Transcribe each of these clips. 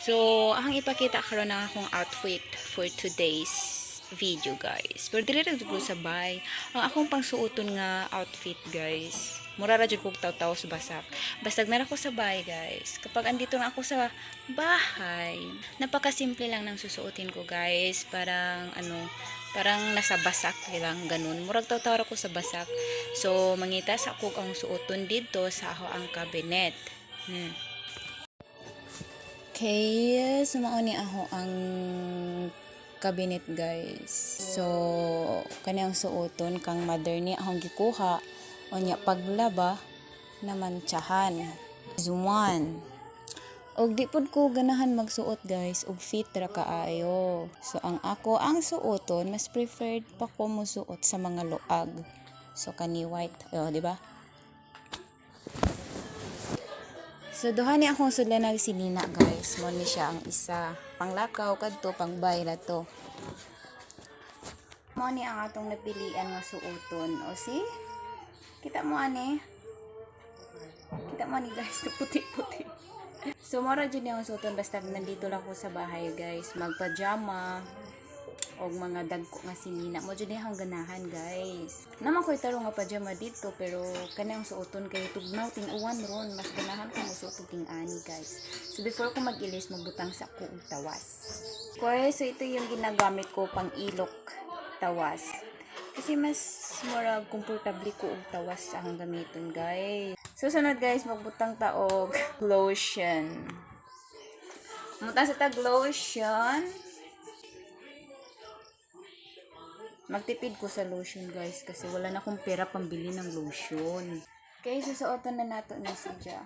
So, ang ipakita karon ang akong outfit for today's video, guys. Pero dili ra jud ko sa bay. Ang akong pangsuoton nga outfit, guys. Mura ra jud kog taw-taw sa basak. Basta nara ko sa bay, guys. Kapag andito na ako sa bahay, napakasimple lang ng susuotin ko, guys. Parang ano, parang nasa basak lang ganun. Murag taw-taw ra ko sa basak. So, mangita sa ako ang suoton dito sa ako ang cabinet. Okay, so mao ni ako ang cabinet, guys. So, kani ang suoton kang mother ni akong gikuha unya paglaba namantsahan. Is one. Og di pud ko ganahan magsuot, guys, og fit ra kaayo. So ang ako ang suoton, mas preferred pa ko mosuot sa mga luag. So kani white, oh, di ba? So duha ni akong sudlan si Nina, guys. Mo ni siya ang isa. Panglakaw kadto, pangbay na to. Mo ni ang atong napilian nga suoton. O see? Kita mo ani? Kita mo ani, guys, puti-puti. So mora jud ni ang suoton basta nandito lang ko sa bahay, guys. Magpajama og mga dagko nga sinina mo jud ni akong ganahan, guys. Naman ko'y tarong nga pajama dito, pero kani ang suoton kay tugnaw, ting-uwan ron, mas ganahan ko mosuot og ting-ani, guys. So before ko mag-ilis, magbutang sa ko og tawas. Okay, so ito yung ginagamit ko pang ilok, tawas. Kasi mas murag komportable ko og tawas ang gamiton, guys. Susunod, guys, magbutang ta og lotion. Butang sa tag lotion. Magtipid ko sa lotion, guys, kasi wala na akong pera pambili ng lotion. Okay, susuotan na nato ni si Ja.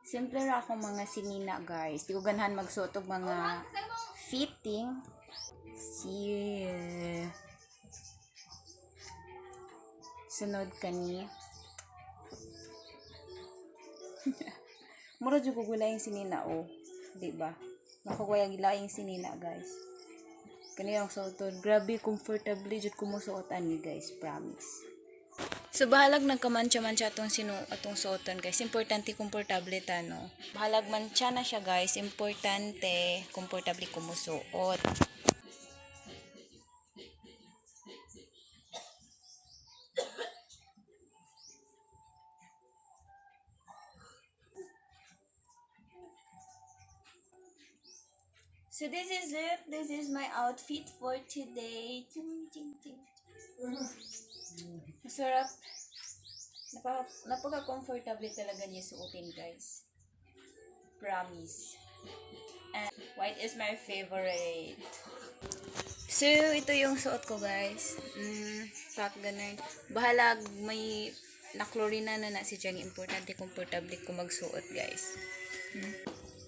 Simple ra akong mga sinina, guys. Di ko ganahan magsuot og mga fitting. See. Sunod kani. Mura jud ko gulaing sinina oh. Di ba? Makukuha ang sinina, guys. Kani ang suoton. Grabe, comfortably jud ko mosuot ani, guys, promise. So bahalag nagkamantsa-mantsa atong sinu atong suoton, guys. Importante komportable ta, no. Bahalag mantsa na siya, guys. Importante komportable ko mosuot. So this is it. This is my outfit for today. Ting, ting, ting. Masarap. Napaka-comfortable talaga niya suotin, guys. Promise. And white is my favorite. So, ito yung suot ko, guys. Pak, ganun. Bahalag, may naklorina na na si Chang. Importante, komportable ko magsuot, guys.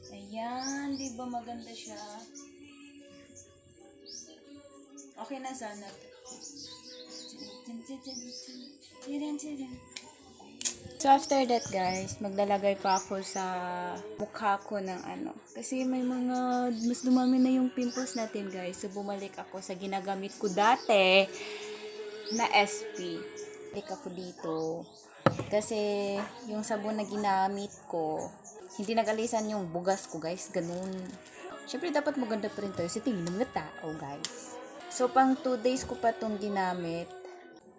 Ayan, di ba maganda siya? Okay na sana. So after that, guys, maglalagay pa ako sa mukha ko ng ano. Kasi may mga, mas dumami na yung pimples natin, guys. So bumalik ako sa ginagamit ko dati na SP. Balik ako dito. Kasi yung sabon na ginamit ko, hindi nag-alisan yung bugas ko, guys. Ganun. Siyempre, dapat maganda pa rin tayo sa tingin ng mga tao, guys. So, pang 2 days ko pa itong ginamit.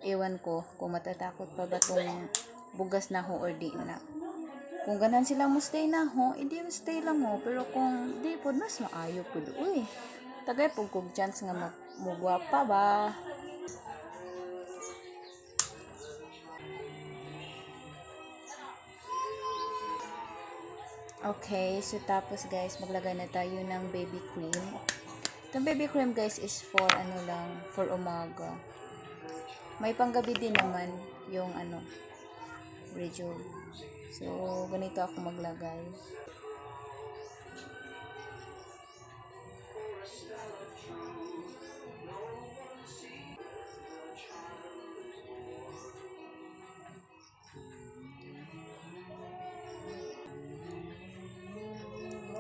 Ewan ko kung matatakot pa ba itong bugas na ho or di na. Kung ganan sila mo stay na ho, edi mo stay lang ho. Pero kung di po, mas maayo po. Uy, tagay po kog chance nga mugwapa ba. Okay, so tapos, guys, maglagay na tayo ng baby cream. Itong baby cream, guys, is for ano lang, for umaga. May panggabi din naman yung ano, Rejuve. So, ganito ako maglagay.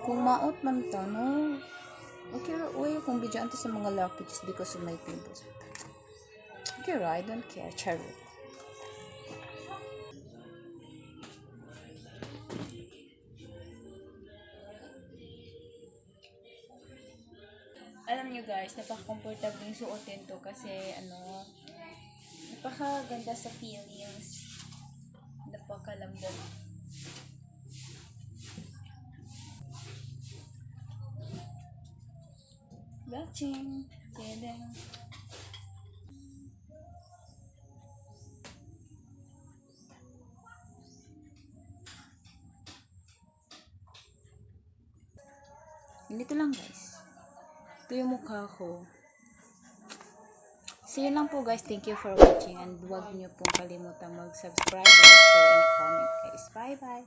Kung maot man ta, no? Okay ra, uy, kung bidyan to sa mga lucky just because of my pimples. Okay ra, I don't care. Charot. Alam niyo guys, napaka-comfortable yung suotin to kasi ano, napakaganda sa feelings. Napakalambot. Watching. Kidding. Ganito lang, guys. Ito yung mukha ko. So yun lang po, guys. Thank you for watching and huwag niyo pong kalimutan mag-subscribe, like, share, and comment, guys. Bye bye!